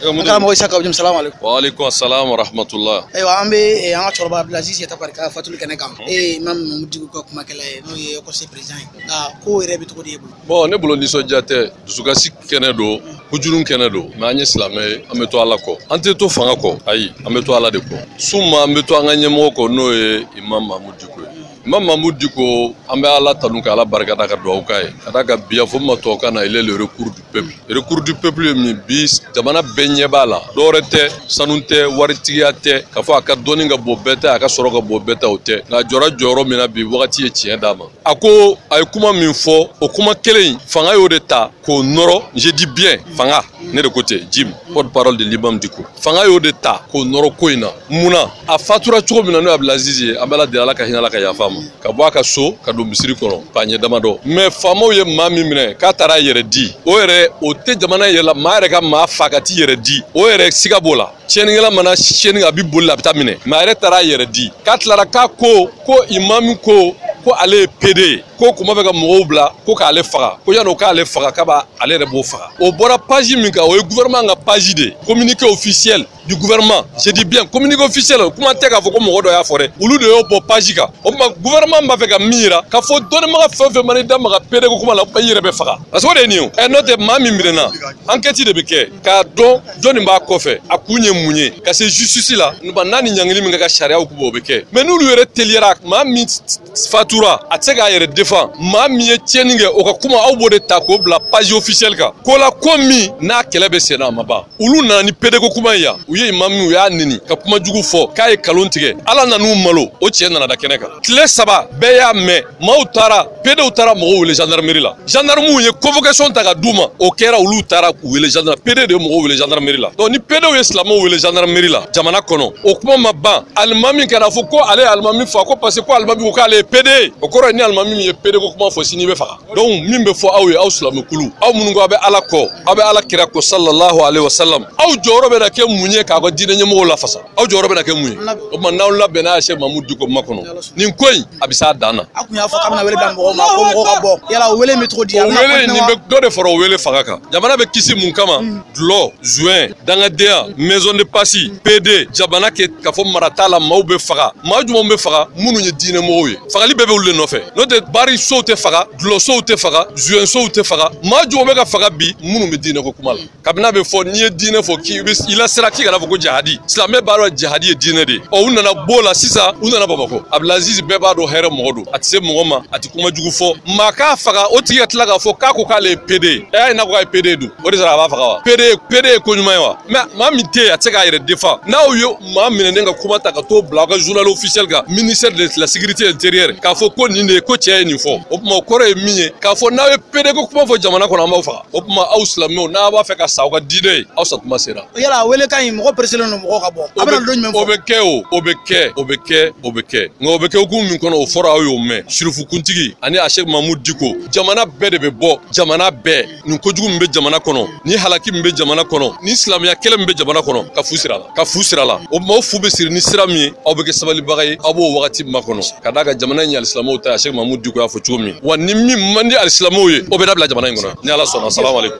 Karamɔgɔ Isa Kaou Djim, salamu aleykum. Wa aleykum salam wa rahmatullah. Ayiwa, an bɛ an ka cɛkɔrɔba Abdulaziz Yatabari ka fatuli kɛnɛ kan. E ye Imam Mahmoud Dicko ka kumakɛla ye, n'o ye conseil président ye. Nka ko yɛrɛ bɛ cogo di e bolo? Bon, ne bolo nisɔndiya tɛ, dusukasi kɛnɛ don, hujuru kɛnɛ don, mais an ye silamɛ ye, an bɛ to Ala kɔ. An tɛ to fanga kɔ, ayi, an bɛ to Ala de kɔ. Suma an bɛ to an ka ɲɛmɔgɔ kɔ, n'o ye Imam Mahmoud Dicko ye. Imam Mahmoud Dicko, an bɛ Ala tanu ka Ala barikada ka dugawu k'a ye. Ka d'a kan bi, a fɔ min ma tubabukan na, il est le recours du peuple. Recours du peuple ye min bi, jamana bɛɛ ɲɛ b'a la. Dɔwɛrɛ tɛ, sanu tɛ, waritigiya tɛ, k'a fɔ a ka dɔnni ka bon bɛɛ tɛ, a ka sɔrɔ ka bon bɛɛ tɛ, o tɛ. Nka a jɔra jɔyɔrɔ min na bi, wagati ye tiɲɛ d'a ma. A ko a ye kuma min fɔ, o kuma kelen in, fanga y'o de ta k'o nɔrɔ. Je dis bien fanga, ne de ko ten, Jim, porte-parole de l'imam Dicko. Fanga y'o de ta k'o nɔrɔ ko in na. Munna a fatura cogo min na, n'o ye Abdulaziz ye, an bɛ Ala deli, Ala ka hinɛ, Ala ka yafa a ma. Ka bɔ a ka so ka don misiri kɔnɔ k'a ɲɛ damadɔ. Mais faamaw ye maa min minɛ k'a taara a yɛrɛ di, o yɛrɛ o tɛ jamana yɛrɛ la. Maa yɛrɛ ka maa fa ka t'i yɛrɛ di, o yɛrɛ siga b'o la. Tiɲɛnikɛla mana tiɲɛni, a bɛ boli la, a bɛ taa minɛ. Mais a yɛrɛ taara a yɛrɛ di, k'a tilara k'a ko ko imamu ko ko ale ye PD ye, ko kun b'a fɛ ka mɔgɔw bila ko k'ale faga, ko yan'o k'ale faga, k'a b'a ale yɛrɛ b'o faga. O bɔra page min kan, o ye gouvernement ka page de ye, communiqué officiel du gouvernement. Je dis bien communiqué officiel, kuma tɛ k'a fɔ ko mɔgɔ dɔ y'a fɔ dɛ, olu de y'o bɔ page kan. O tuma gouvernement b'a fɛ ka min yira, k'a fɔ dɔnnibaga fɛn o fɛn mana i da maga PD ko kuma la, i yɛrɛ bɛ faga, parce que o de ye nin ye o. Ɛ, n'o tɛ, maa min minɛna, enquête de bɛ kɛ k'a dɔn jɔnni b'a kɔfɛ, a kun ye mun ye, ka se justice la, n'a ni ɲangili min ka kan sariyaw k'u o bɛ kɛ. Mais n'olu yɛrɛ teliyara, maa min fatura, a tɛ se k'a yɛrɛ défend, maa min ye tiɲɛni kɛ, o ka kuma, aw b'o de ta k'o bila page officielle kan. Ko la ko min n'a kɛlɛ bɛ sen na, a ma ban. Olu nana ni PD ko kuma ye yan, u ye imam min, u y'a nini ka kuma jugu fɔ k'a ye nkalon tigɛ. Ala nan'u malo, o cɛ nana da kɛnɛ kan. Tile 3, bɛɛ y'a mɛn, maaw taara, PDw taara mɔgɔw wele gendarmerie la. Gendarmew ye convocation ta ka d'u ma, o kɛra, olu taara k'u wele gendarmerie. PD de ye mɔgɔw wele gendarmerie la. Donc ni PDw ye silamɛw wele gendarmerie la jamana kɔnɔ, o kuma ma ban. Alimami kana fɔ ko ale ye alimami fa ko parce que ko alimami ko k'ale ye PD ye, o kɔrɔ ye ni alimami min ye PD ko kuma fɔ, sini i bɛ faga. Donc min bɛ fɔ aw ye, aw silamɛkulu, aw minnu ko aw bɛ Ala kɔ, aw bɛ Ala kira kɔ, sallallahu alaihi wa sallam, aw jɔyɔrɔ bɛ na kɛ mun ye k'a ka diinɛ ɲɛmɔgɔw lafasa? Aw jɔyɔrɔ bɛ na kɛ mun ye? O tuma n'aw labɛnna a Cheikh Mahmoud Dicko makɔnɔ, nin ko in a bɛ s'a dan na. A kun y'a fɔ k'a bɛna wele bila mɔgɔw ma ko mɔgɔw ka bɔ. Yala o wele in bɛ cogo di? O wele nin bɛ dɔ de fara o wele fanga kan. Jamana bɛ kisi mun kama? Dulɔ, joint, dangadenya, maison de passe, PD, jamana kɛ k'a fɔ mara t'a la, maaw bɛ faga. Maa jumɛn bɛ faga? Minnu ye diinɛ mɔgɔw ye, fagali bɛɛ bɛ olu de nɔfɛ. N'o tɛ, bari sow tɛ faga, dulɔsow tɛ faga, joint sow tɛ faga. Maa jumɛn bɛ ka faga bi? Minnu bɛ diinɛ ko kuma la. Kabini a bɛ fɔ n'i ye diinɛ fɔ k'i bɛ i lasira k'i kana fɔ ko jahadi, silamɛ b'a dɔn jahadi ye diinɛ de ye. Ɔ, u nana b'o la sisan, u nana Bamakɔ. Abdulaziz, bɛɛ b'a dɔn hɛrɛ mɔgɔ don, a tɛ se mɔgɔ ma, a tɛ kuma jugu fɔ. Maa k'a faga, o tigi ka tila k'a fɔ k'a ko k'ale ye PD ye. Ɛ, y'a ye n'a ko k'a ye PD dun, o de sera a b'a faga wa? PD, PD ye ko ɲuman ye wa? Mais maa min tɛ yen, a tɛ se k'a yɛrɛ défend. N'aw ye maa minɛnen ka kuma ta ka t'o bila aw ka journal officiel kan, ministère de la Sécurité intérieure, k'a fɔ ko nin de ye ko cɛ ye nin fɔ, o tuma o kɔrɔ ye min ye, k'a fɔ n'aw ye PD ko kuma fɔ jamana kɔnɔ, an b'aw faga. O tuma aw silamɛw, n'a b'a fɛ ka sa aw ka diinɛ ye, aw satuma sera. Yala wele ka ɲi, mɔgɔ pressélen don mɔgɔw ka bɔ, a bɛna don jumɛn fɔ? O bɛ kɛ, o bɛ kɛ, o bɛ kɛ, o bɛ kɛ. Nka o bɛ kɛ hukumu min kɔnɔ, o fɔra, aw y'o mɛn. Sirifukuntigi ani a Cheikh Mahmoud Dicko, jamana bɛɛ de bɛ bɔ, jamana bɛɛ. Nin kojugu min bɛ jamana kɔnɔ, ni halaki min bɛ jamana kɔnɔ, ni silamɛya kɛlɛ min bɛ jamana kɔnɔ, ka fu sira la, ka fu sira la. O tuma o fu bɛ siri ni sira min ye, aw bɛ kɛ sabalibaga ye, aw b'o wagati makɔnɔ. Ka d'a kan jamana in ye alisilamɛw ta ye, a Cheikh Mahmoud Dicko y'a fɔ cogo min wa, ni min man di alisilamɛw ye, o bɛ dabila jamana in kɔnɔ ni Ala sɔnna. Salamu aleykum.